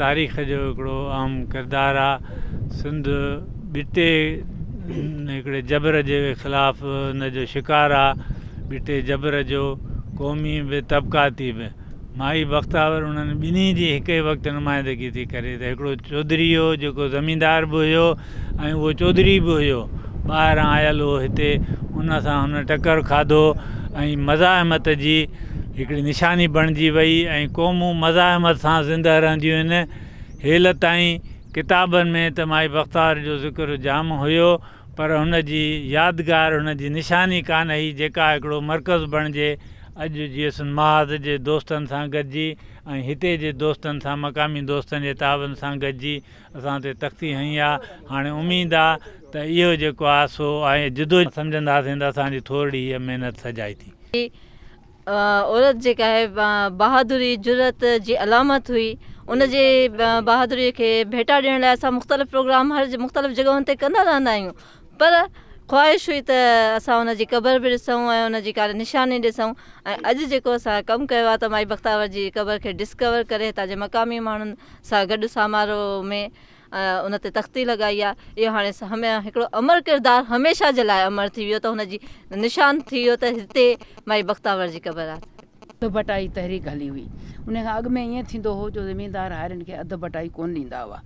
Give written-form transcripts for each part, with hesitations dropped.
تاريخ جو هڪڙو اهم ڪردار آ. سنڌ ٻٽي هڪڙي جبر جي خلاف ان جو شڪار آ. ٻٽي جبر جو قومي به طبقاتي به. مائي بختاور انهن ٻنهي جي هڪ ئي وقت نمائندگي ٿي ڪري ته هڪڙو چوڌري هو جيڪو زميندار به هيو ۽ اهو چوڌري به هيو ٻاهران آيل هو هتي ان سان هن ٽڪر کاڌو ۽ مزاحمت جي هڪڙي نشاني بڻجي وئي ۽ قومون مزاحمت سان زنده رهنديون آهن. هيل تائين ڪتابن ۾ ته مائي بختاور جو ذڪر جام هيو پر هن جي يادگار هن جي نشاني ڪانه هئي جيڪا هڪڙو مرڪز بڻجي اڄ جيئي سنڌ محاذ جي دوستن سان گڏجي ۽ هتي جي دوستن سان مقامي دوستن جي تعاون سان گڏجي اسان تي تختي هنئي آ هاڻي اميد آ ته اهو جيڪو آ سو ۽ جدوجهد سمجهنداسين ته اسان جي ٿورڙي هيء محنت سجائي ٿي. عورت جيڪا آهي بهادري جرئت جي علامت هئي ان جي بهادري کي ڀيٽا ڏيڻ لاء اسان مختلف پروگرام هر مختلف جڳهن تي ڪندا رهندا آهيون پر خواهش هئي ته اسان ان جي قبر به ڏسون ۽ ان جي ڪا نشاني ڏسون ۽ اڄ جيڪو اسان ڪم ڪيو آهي ته مائي بختاور جي قبر کي ڊسڪور ڪري هتان جي مقامي ماڻهن سان گڏ سامارو ۾ ان تي تختي لڳائي آهي اهو هاڻي هڪڙو امر ڪردار هميشه جي لاء امر ٿي ويو ته هن جي نشان ٿي ويو ته هتي مائي بختاور جي قبر آهي. اڌ بٽائي تحريڪ هلي هئي. ان کان اڳ ۾ ائين ٿيندو هو جو زميندار هارين کي اڌ بٽائي ڪونه ڏيندا هئا.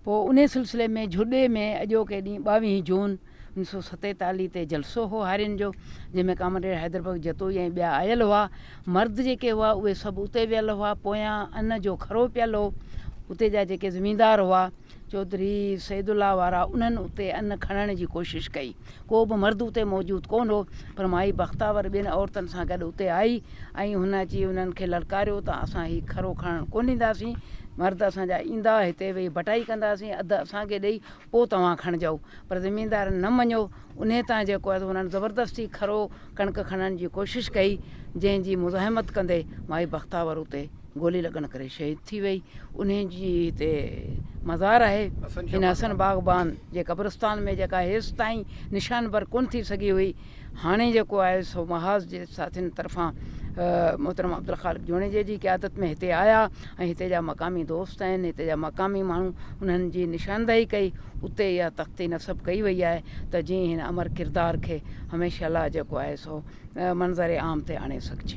پوء انهي سلسلي ۾ جهڏي ۾ اڄوڪي ڏينهن ٻاويهين جون 1947 تي جلسو هو هارين جو، جنهن ۾ ڪامريڊ حيدر بخش جتوئي ۽ ٻيا آيل هئا. مرد جيڪي هئا اهي سڀ اتي ويل هئا. پويان ان جو کرو پيل هو. اتي جا جيڪي زميندار هئا، چوڌري سعيد الله وارا، انهن اتي ان کڻڻ جي ڪوشش ڪئي. ڪو به مرد اتي موجود ڪونه هو، پر مائي بختاور ٻين عورتن سان گڏ اتي آئي ۽ هن اچي انهن کي للڪاريو ته اسان هي کرو کڻڻ ڪونه ڏينداسين، مرد اسان جا ايندا، هتي ويهي بٽائي ڪنداسين، اڌ اسان کي ڏئي پوء توهان کڻجئو. پر زميندارن نه مڃيو، انهيء تان جيڪو آهي سو هنن زبردستي کرو ڪڻڪ کڻڻ جي ڪوشش ڪئي، جنهن جي مزاحمت ڪندي مائي بختاور اتي گولي لڳڻ ڪري شهيد ٿي وئي. انهيء جي هتي مزار آهي، هن حسن باغبان جي قبرستان ۾ جيڪا هيستائين نشانبر ڪونه ٿي سگهي هئي. هاڻي جيڪو آهي سو محاذ جي ساٿين طرفان محترم عبدالخالق جوڻيجي جي قيادت ۾ هتي آيا ۽ هتي جا مقامي دوست آهن، هتي جا مقامي ماڻهو انهن جي نشاندهي ڪئي، اتي اها تختي نصب ڪئي وئي آهي ته جيئن هن امر ڪردار کي هميشه لاء جيڪو آهي سو منظر عام تي آڻي سگهجي.